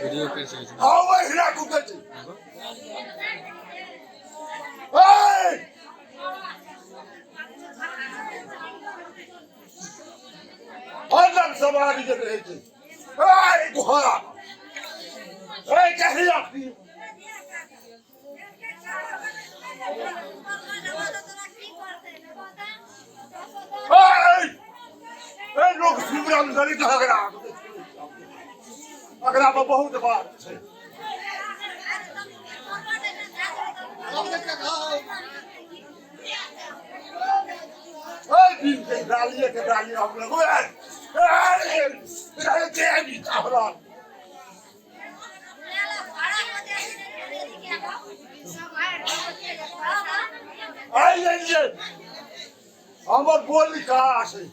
Video कैसे? हरदम सवारी के रहै छै। ए घोड़ा, ए कहिया ए लोक सुमरन करी झगड़ा, एकरा पर बहुत बात छै। ए दिन के डालिए के डालिए हम लोग ए ए भी चाहला। आइ हमर बोली कहाँ छै?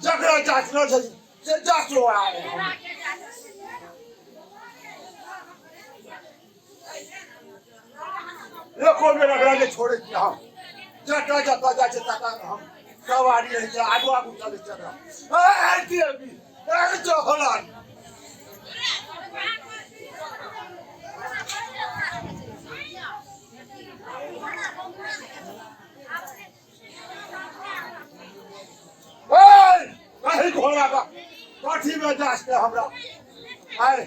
जकरा जाचना छै से जाचो। आए एको बेर एकरा नहि छोड़ै छियै हम। जतऽ जतऽ जाइ छै ततऽ हम सवारी रहै छै, आगू आगू चलै छै एकरा। ए कहीं घोड़ा का कथी में जाचते हमरा आए।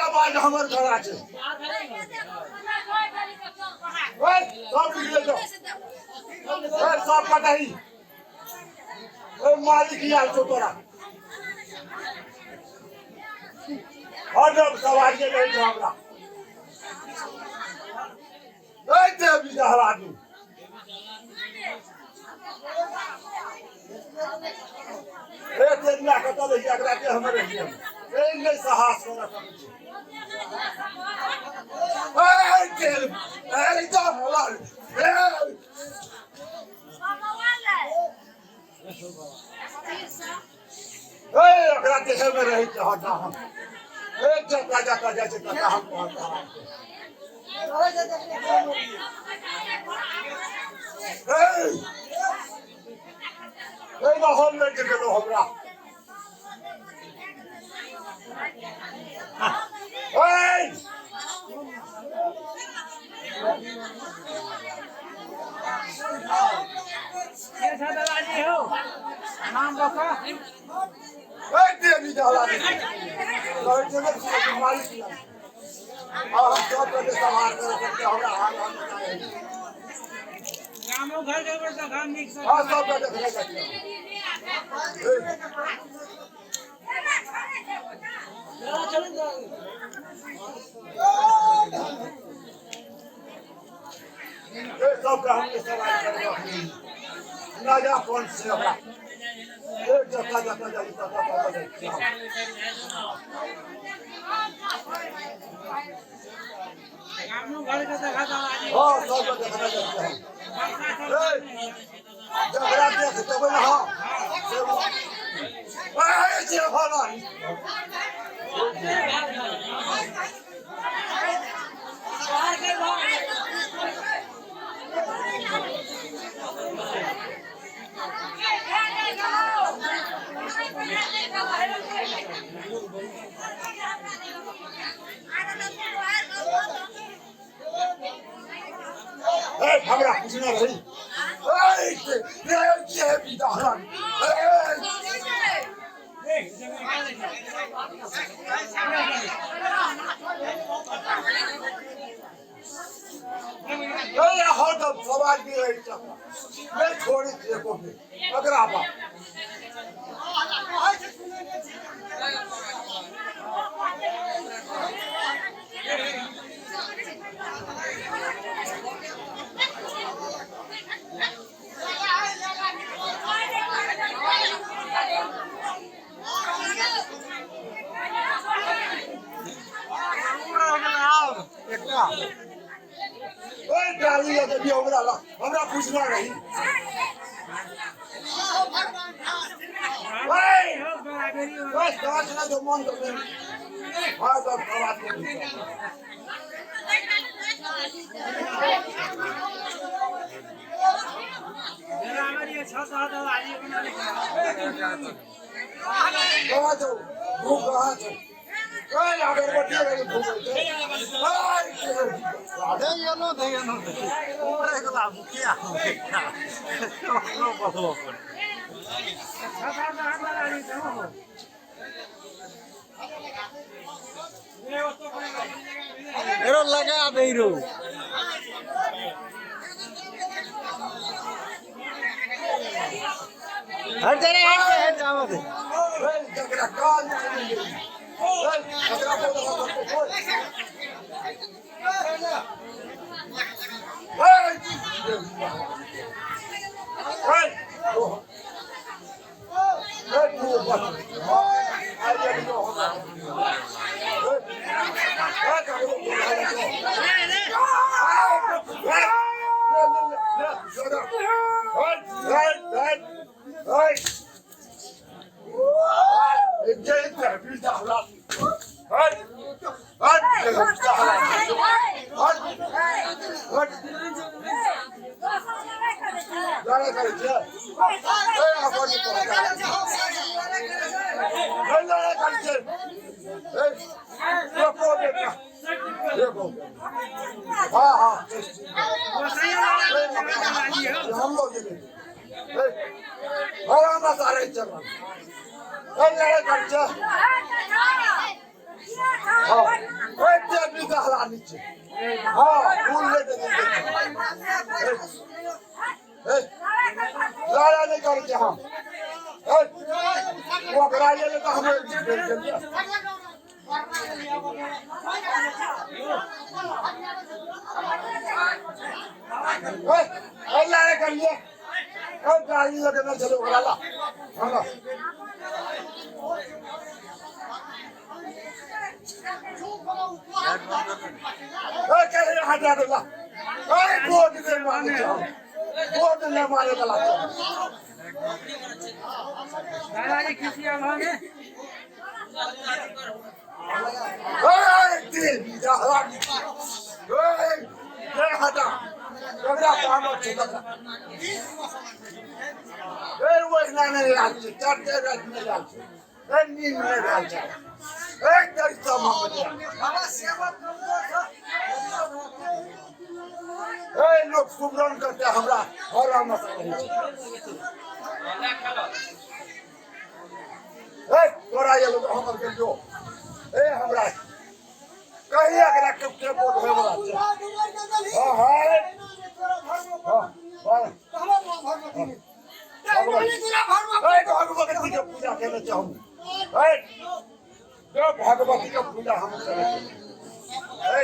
आवाज हमर गला छै। सब निकले जाओ, सब कटही। मालिक आयल छौ तोरा, हरदम सवारी रहै छै हमरा। ए देवी दहलादू, ए तेरिया कतऽ रही? एकरा के हमर रही ए नहि साहस करऽ सकै छै। ए तेल ए दहला ए ए एकरा देखे में रहै छै हटा हम। ए जतऽ जतऽ जाइ छै ततऽ हम पहुँच। ए माहौल लैके गेलौ हमरा। ए नाम बता। ए देवी दहला कहै छै ने मालिक आ हम सब के सवार करे के हमरा हाल हम गामो घर जेबै तऽ घर नीक से। हाँ, सब के देखने जाइ छै। ए सबके हमने सवार करे ना जा कौन से हमरा। ए जतऽ जतऽ जाइ ततऽ ततऽ जाइ छी। गामो घर के देखा दलाली। हाँ, सबके देखने जाइ छी हम। ए जकरा देख देबै ने, हाँ से जे होलन। ए हमरा पूछना रही। ए ए जे भी दहलन ए ए हरदम सवाल भी रहै छै, नहि छोड़ै छियै एको बेर एकरा पर। गेलियै ओकरा लग, हमरा पूछना रही। बस दस ना जो मन कर। हाँ सब आवाज कहाँ छौ भूख, कहाँ छौ? अगरबत्ती लगा दे रो। हट जा रे, हट जा मत। हम लोग सारे चल लड़ाई नहीं करे हम। लड़ाई कर लिया गाड़ी लगे चलो। मारे वाला दादाजी किसी आवाज है। लोग सुमरन करते हमरा हरा मसाला तोरा ये लोग हमर के जो ए हमरा कहीं एकरा के बोल होय वाला छै। हां हां हां भगवती के पूजा केने छै हम। ए भगवती के पूजा हम करै छी। ए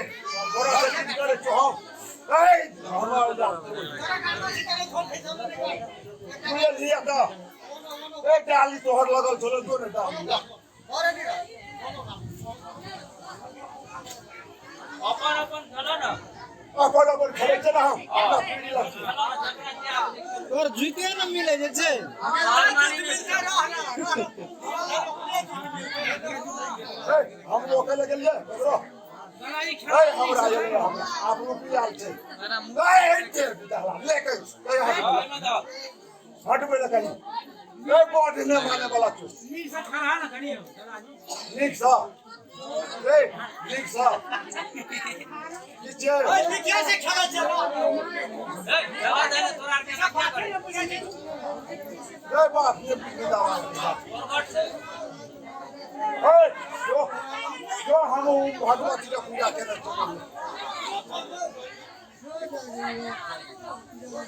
तोरा से की करै छौ हम? ए हमरा पूजा लिया त ए डाली तोहर लगल छलो तो ने डाली। अपन अपन खेलो ना, अपन अपन खेलै छै ना हम। तोर जीते ना मिले जे छै। हम रोके लगे लिए ककरो। ए हमरा ये हमरा आप रुपया आल छै। ए दे ले के हटबे ना कहीं। ए बोर्ड ने माने वाला छु। नीक से खाना ना कनी हो दादाजी। नीक सा ए नीक सा की छै? ए दवा दे तोरा के ना करे। ए बाप ने दवा से ए जो जो हम भगवती के पूजा केने छी।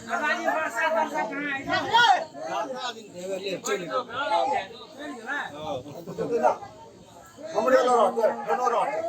दादाजी बरसा बरसा कहाँ है? चलि गेल। हमरे लग रहतै, केनो रहतै।